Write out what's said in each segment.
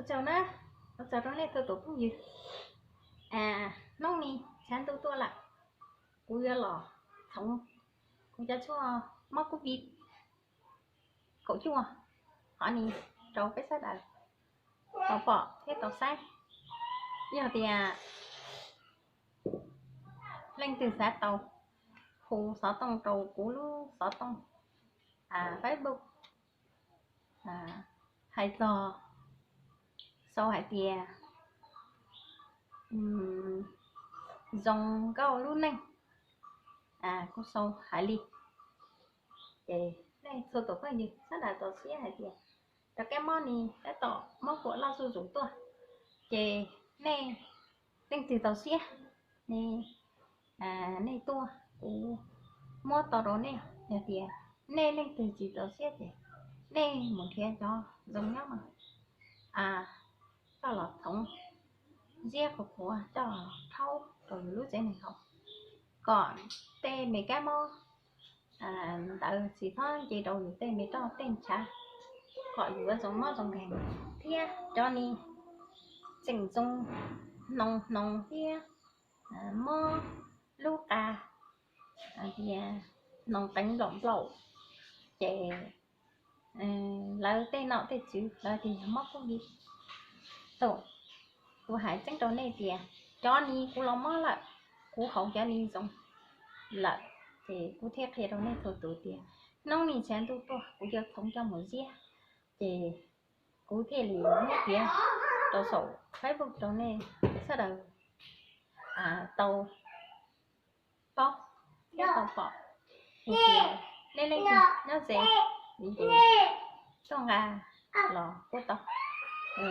Ua tsaug na, ua tsaug rau nej txhua tus phooj ywg. Hnub ni tshav ntuj tuaj lawm, kuv yuav los txhoov kuv cov tshuaj mob covid kaum cuaj hov ni rau peb sawv daws tau pom thiab tau saib. Yog tias leej twg xav tau, hu xov tooj rau kuv lub xov tooj Facebook, hais txog, sau hais tias Zoo Nkauj Lub Neej, kuv sau hais li. Ces nej txhua tus phooj ywg sawv daws txaus siab hais tias cov kab mob ni tab tom mob kuam loj zuj zus tuaj, ces nej leej twg txaus siab ne, nej tuaj kuv muab tau rau nej. Yog tias nej leej twg tsis txaus siab ces nej mus nrhiav cov zoo nyob no coj los txhoov ziab qhuav qhuav coj rhaub rau yus lub tsev neeg haus, kom tej me kab mob ntawd tsis txhob nce rau yus tej me roj tej ntshav, kom yus yuav zoo mob zoo nkeeg. Thiab cov ni tseem zoo hnoos hnoos thiab mob lub qa, tias hnoos qeev nplaum nplaum, ces lawv tej nom tej tswv lawv tias yog mob covid. Tus, kuv hais tseeb rau nej tias cov ni kuv los mob lawm, kuv haus cov ni zoo lawm, ces kuv thiaj qhia rau nej txhua tus tias hnub ni tshav ntuj tuaj kuv yuav txhoov coj mus ziab, ces kuv thiaj li muab piav rau saum Facebook rau nej sawv daws tau paub thiab tau pom. Tias nej leej twg nyob ze, ces tuaj nqa los kuj tau.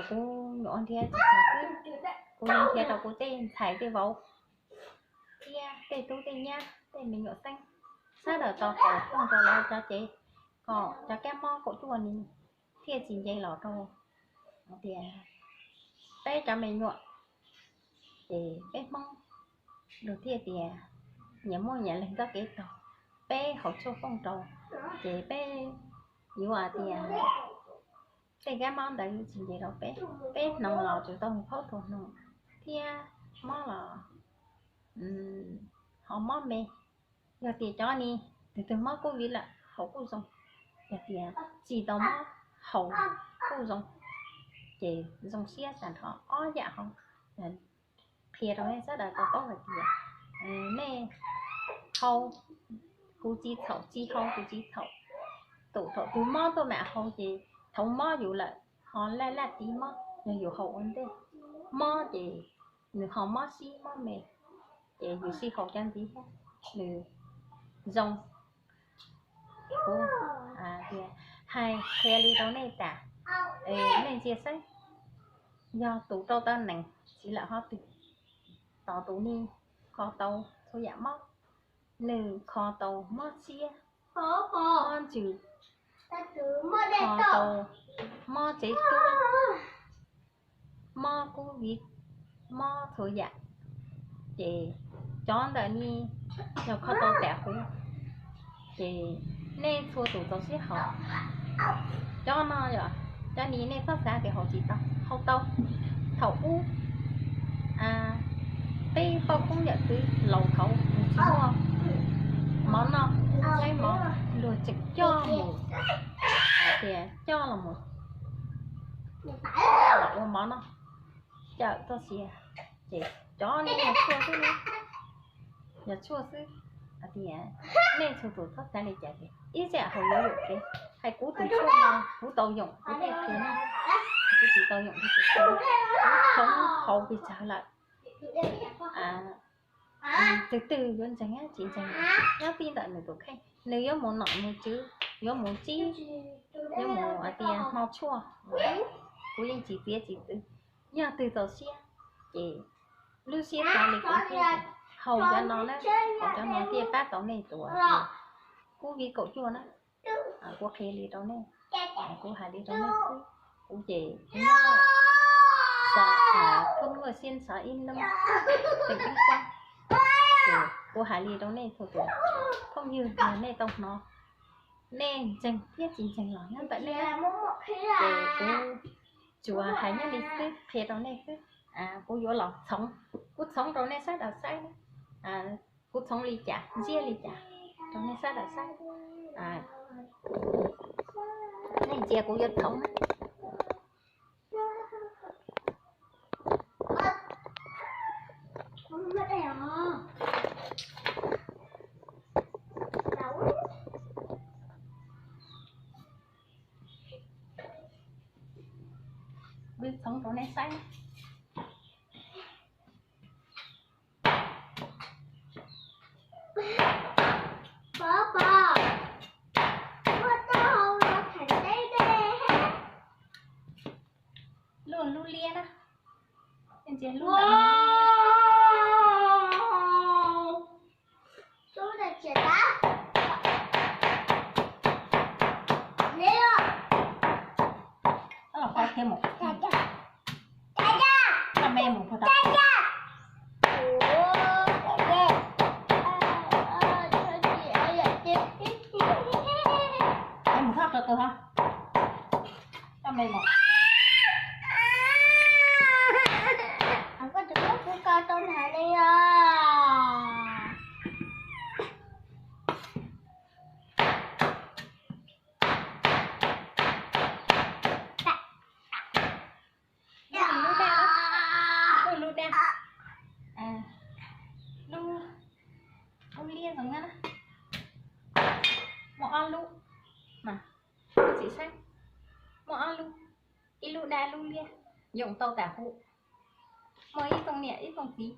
Kuv nyuam qhuav nrhiav tsis txog xwb, kuv yeej nrhiav rau kuv tej ntxhais tej vauv thiab tej tub tej nyab tej me nyuam xeeb sawv daws tau tau fooj rau lawv cov cev, kom cov kab mob kaum cuaj ni thiaj tsis nce los rau hais tias peb cov me nyuam. Ces peb Hmoob luag thiaj tias nyias muaj nyias leeg txoj kev taug, peb haus tshuaj fooj rau, ces peb yuav hais tias tej kab mob ntawd tsis nce rau peb. Peb hnoos los tsuas tau mus phaub rau hnoos, thiab mob los ho mob me. Yog tias cov ni tus twg mob covid lawm haus kuj zoo, yog tias tsis tau mob haus kuj zoo, ces zoo siab tag nrho ob yam hauv. Qhia rau nej sawv daws tau paub hais tias nej haus kuv tsis txhaum, tsis haus kuv tsis txhaum. Tus thaum twg mob tuaj mam haus ces thaum mob yus lawm ho laj laj tiv mob, yog yus haus ua ntej mob ces nws ho mob sib mob me, ces yus sib haus cov ntxiv thiab nws zoo. Kuv hais qhia li rau nej tas, nej ntsia saib, yog tus rau tau nees txiv lawm ho twg, tos tus ni kho tau txhua yam mob, nws kho tau mob txiab, mob ntsws, kho tau mob tsev tub, mob covid, mob txhua yam. Ces cov ntawm ni yog kho tau tas huv, ces nej txhua tus txaus siab haus. Cov no yog cov ni nej txhob xav tias haus tsis tau, haus tau. Thaum ub peb poj koob yawm txwv laus thaud nws tsis muaj mov noj, saib mov luag tseem coj mus, hais tias coj los mus ua mov noj, cawm txoj sia. Ces cov ni yog tshuaj xwb, yog tshuaj xwb. Hais tias nej txhua tus txhob xav li cas tias ib tsam haus yuav yuam kev, hais kuv tus tshuaj no kuv tau yoom kuv thiaj qhia nej, kuv tsis tau yoom kuv tsis qhia. Kuv txhoov haus pes tsawg lawm, tus twg yuav ntseeg tsis ntseeg, nyob tib ntawm nws tus kheej, nws yuav mus nom mus tswv, yuav mus tsib, yuav mus hais tias hno tshuaj, kuv yeej tsis txiav tsis txwv. Yog twg txaus siab ces lub siab xav li kuv thiaj haus cov no na, haus cov no thiaj pab tau nej tus uas covid kaum cuaj na. Kuv qhia li rau nej, kuv hais li rau nej xwb. Kuv ces kuv nyob xov thoob nuj xiab xov ib nub teem teeb kuab, ces kuv hais li rau nej txhua tus phooj ywg, yog nej tau hnov, nej ntseeg thiab tsis ntseeg los nyob ntawm nej. Ces kuv tsuas hais nyob li xwb, qhia rau nej xwb. Kuv yuav los txhoov, kuv txhoov rau nej sawv daws saib. Kuv txhoov li cas, ntsia li cas, rau nej sawv daws saib. Nej ntsia kuv yuav txhoov na. Wb txhoov rau nej saib. Pov, pov, muaj taub hau los theem teb ne. Lub, lub liab na. Ntsia lub ntawm no. Lub ntawm tsev tab. Liab. Los qhov thiab mus. Caj me mus puag tod. Mus thoj qw qw ho. Caj me mus. Koj tsis muab kuv ko tau nag li os. Lub, lub daj, lub daj, lub, lub liab zoo na. Muaj ob lub mas, txiv saib, muaj ob lub, ib lub daj lub liab, yoom tau tas huv. Muaj ib txooj niam ib txooj txiv,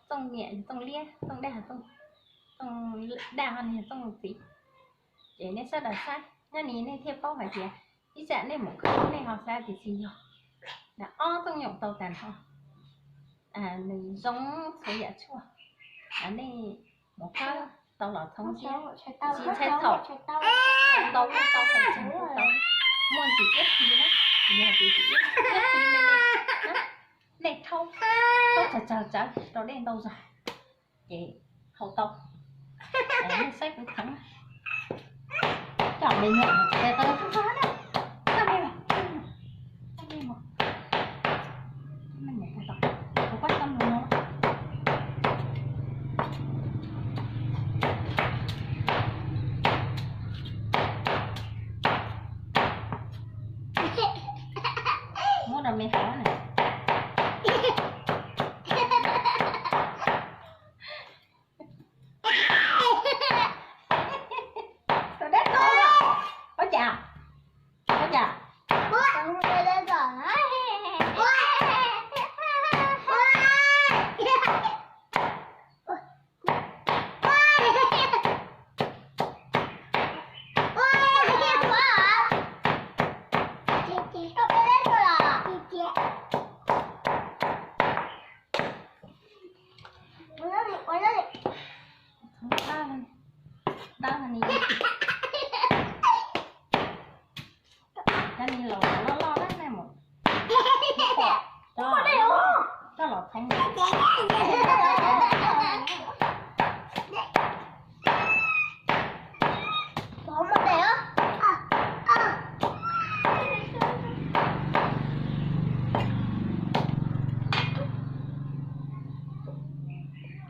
txooj niam txooj liab, txooj daj, txooj daj ho txooj txiv. Ces nej sawv daws saib, nyob ni nej thiaj paub hais tias ib tsam nej mus khawb nej ho xav tias tsis yog. Ob txooj yoom tau tas nrho, nws zoo txhua yam tshuaj. Nej mus khawb tau los txhoov siab, tsis ntshai txhaum, tau tau tau tau, muaj ntsis iab hli na, yog tias ntsis iab hli me me, nej rhaub, rhaub tsawg tsawg tsawv rau dej ntau zog, ces haus tau. Nej saib kuv txhoov. Coj me nyuam mus tsis tau txog na. Coj me mus, coj me mus. Coj me mus puag tod, kuv pab coj mus no. Muab rau me haus na. Tus dab tsi, ua cas, ua cas, Dab ni, dab ni, dab ni los